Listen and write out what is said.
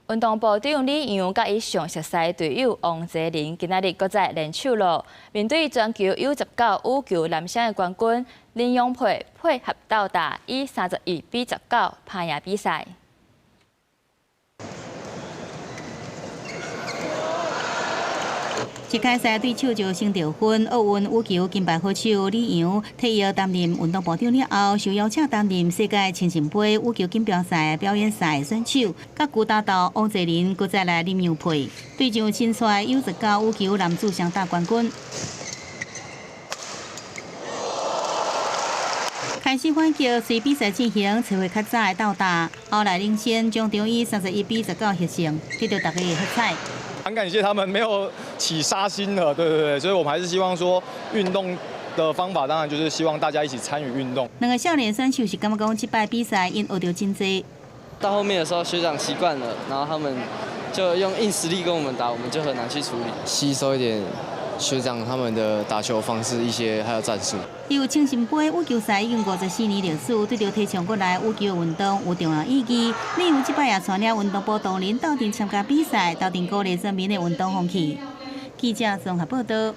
運動部長李洋佮伊上熟似隊友王澤林，今仔日閣再聯手囉。面對全球 U19 羽球男雙的冠軍林洋配，配合鬥打，以31比19拍贏比賽。一開賽對手就先得分，奧運羽球金牌好手李洋退役擔任運動部長了後，受邀請擔任世界青訓杯羽球錦標賽表演賽選手，佮舊搭檔王澤林閣再來林洋配，對上新帥 U19 羽球男子雙打冠軍。開始反擊，隨比賽進行，找回較早的鬥打，後來領先，終場以31比19獲勝，得到大家的喝彩。很感謝他們沒有起殺心的，對對對，所以我們還是希望說運動的方法，當然就是希望大家一起參與運動。兩个少年選手是感覺講，這擺比賽𪜶學著真濟。到後面的時候，學長習慣了，然後他們就用硬實力跟我們打，我們就很難去處理。吸收一點學長他們的打球方式，一些還有戰術。由青訓杯羽球賽已經54年歷史，對著提倡國內羽球運動有重要意義。李洋這擺也帶領運動部同仁鬥陣參加比賽，鬥陣鼓勵全民的運動風氣。記者綜合報道。